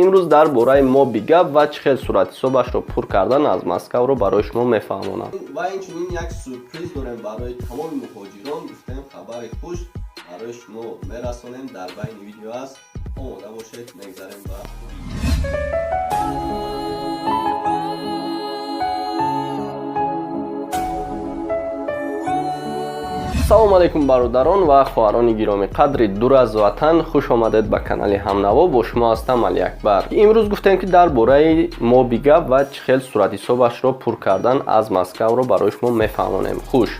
Имрӯз дар бораи Мобигап ва чӣ хел суратҳисобашро пур кардан аз Москавро барои шумо мефаҳмонам. Ва инчунин як сюрприз дорем барои тамоми муҳоҷирон. Гуфтем, хабари хуш барои шумо мерасонем, дар байни видео аст. Омода бошед, мегзарем ба Салому алайкум, бародарон ва хоҳарони гиромӣ қадри дур аз ватан. Хуш омадед ба канали Ҳамнаво. Бо шумо ҳастам Алиакбар. Имрӯз гуфтем, ки дар бораи Мобигап ва чӣ хел суратҳисобашро пур кардан аз Москавро барои шумо мефаҳмонем. Хуш,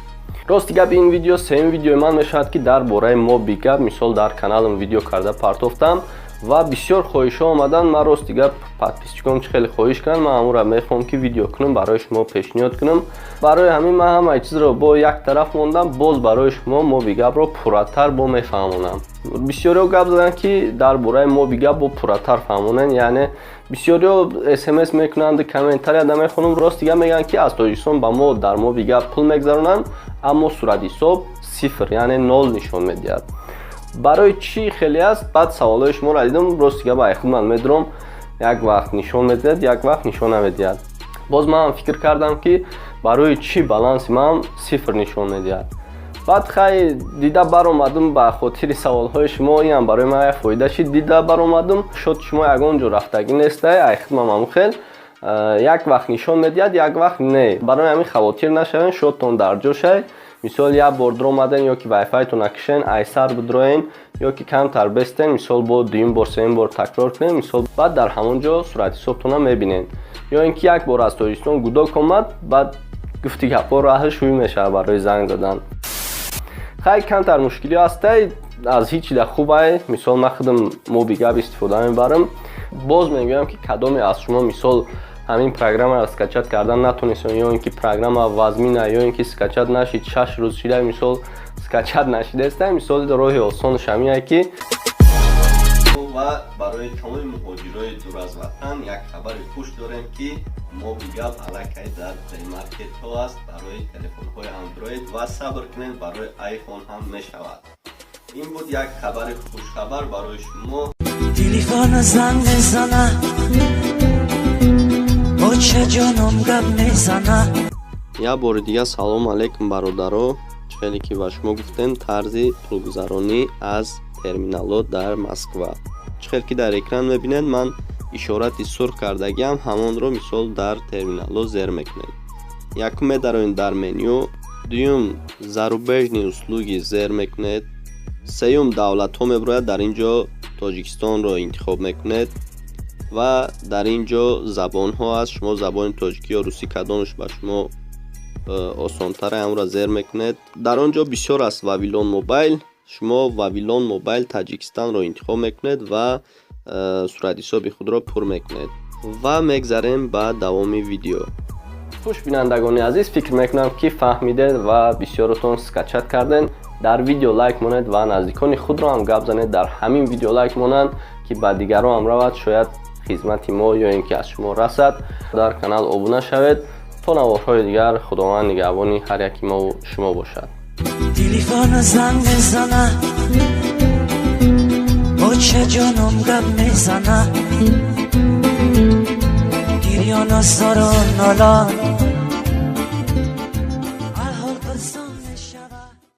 рости гап, ин видео сеюм видеои ман мешавад, ки дар бораи Мобигап, мисол, дар каналам видео карда партофтам ва бисёр хоҳишҳо омаданд. Ман, рости гап, подписчиком чӣ хеле хоҳиш карданд, ман ҳамонро мехоҳам, ки видео кунам, барои шумо пешниҳод кунам. Барои ҳамин ман ҳамаи чизро бо як тараф мондам, боз барои шумо Мобигапро пурратар бо мефаҳмонам. Бисёриҳо гап заданд, ки дар бораи Мобигап бо пурратар фаҳмонанд, яъне бисёриҳо СМС мекунанд, комментария да мехонам. Рости гап, мегӯянд, ки аз Тоҷикистон ба мо дар Мобигап пул мегзаронанд, аммо суратҳисоб сифр, яъне нол нишон медиҳад. Барои чӣ хеле аст? Баъд саволҳои шуморо дидам, рости гап, ай худ ман медурам, як вақт нишон медиҳад, як вақт нишон намедиҳад. Боз ман фикр кардам, ки барои чӣ баланси ман сифр нишон медиҳад. Баъд хай дида баромадам, ба хотири саволҳои шумо инам барои ман як фоида шид. Дида баромадам, шод шумо ягон ҷо рафтагӣ нестай, ай худмам ҳамун хел як вақт нишон медиҳад, як вақт не. Барои ҳамин хавотир нашавен, шодтон дар ҷо шай. Мисол, як бор дуромаден ё ки вайфайтон накушен, айсар бидроен ё ки камтар бестен, мисол, бо дуюм бор, сеюм бор такрор кунем, мисол, баъд дар ҳамон ҷо суратҳисобтона мебинед. Ё ин ки як бор аз Тоҷикистон гудок омад, баъд гуфти гапҳо раҳи шӯй мешавад барои занг задан. Хай, камтар мушкилиҳо ҳастай, аз ҳеҷ чида хубай. Мисол, ман худам Мобигап истифода мебарам. Боз мегӯям, ки кадоме аз шумо, мисол, ҳамин программаро скачать кардан натонистем, ё ин ки программа вазмина, ё ин ки скачать нашид, 6 рӯз шида, мисол, скачать нашидаеста, мисол, роҳи осонаш ҳамине ки Ва барои тамоми муҳоҷирои дур аз ватан як хабари хуш дорем, ки Мобигап аллакай дар плеймаркетҳо аст барои телефонҳои Андроид ва сабр кунед, барои Айфон ҳам мешавад. Ин буд як хабари хушхабар барои шумо. Телефон занг мезана, оча ҷоном гап мезана. Як бори дигар салому алайкум, бародаро. Чӣ хеле ки ба шумо гуфтем, тарзи пулгузаронӣ аз терминалҳо дар Москва. Чӣ хел ки дар экран мебинед, ман ишорати сурх кардагиам, ҳамонро, мисол, дар терминалҳо зер мекунед. Якум, медароед дар меню, дуюм, зарубежные услуги зер мекунед, сеюм, давлатҳо мебирояд, дар ин ҷо Тоҷикистонро интихоб мекунед ва дар ин ҷо забонҳо аст. Шумо забони тоҷикӣ ё русӣ, кадомаш ба шумо осонтаре, ҳамонро зер мекунед. Дар он ҷо бисёр аст Вавилон Мобайл, шумо Вавилон Мобайл Таҷикистанро интихоб мекунед ва суратҳисоби худро пур мекунед ва мегзарем ба давоми видео. Хуш, бинандагони азиз, фикр мекунам, ки фаҳмидед ва бисёротон скачать кардед. Дар видео лайк монед ва наздикони худро ҳам гап занед, дар ҳамин видео лайк монанд, ки ба дигарон ҳам равад, шояд хизмати мо ё ин ки аз шумо расад. Дар канал обуна шавед. То наворҳои дигар, Худованд нигаҳбони ҳар яки мову шумо бошад. Телефон занг мезана, оча ҷоном гап мезана, гирёну зору нолон.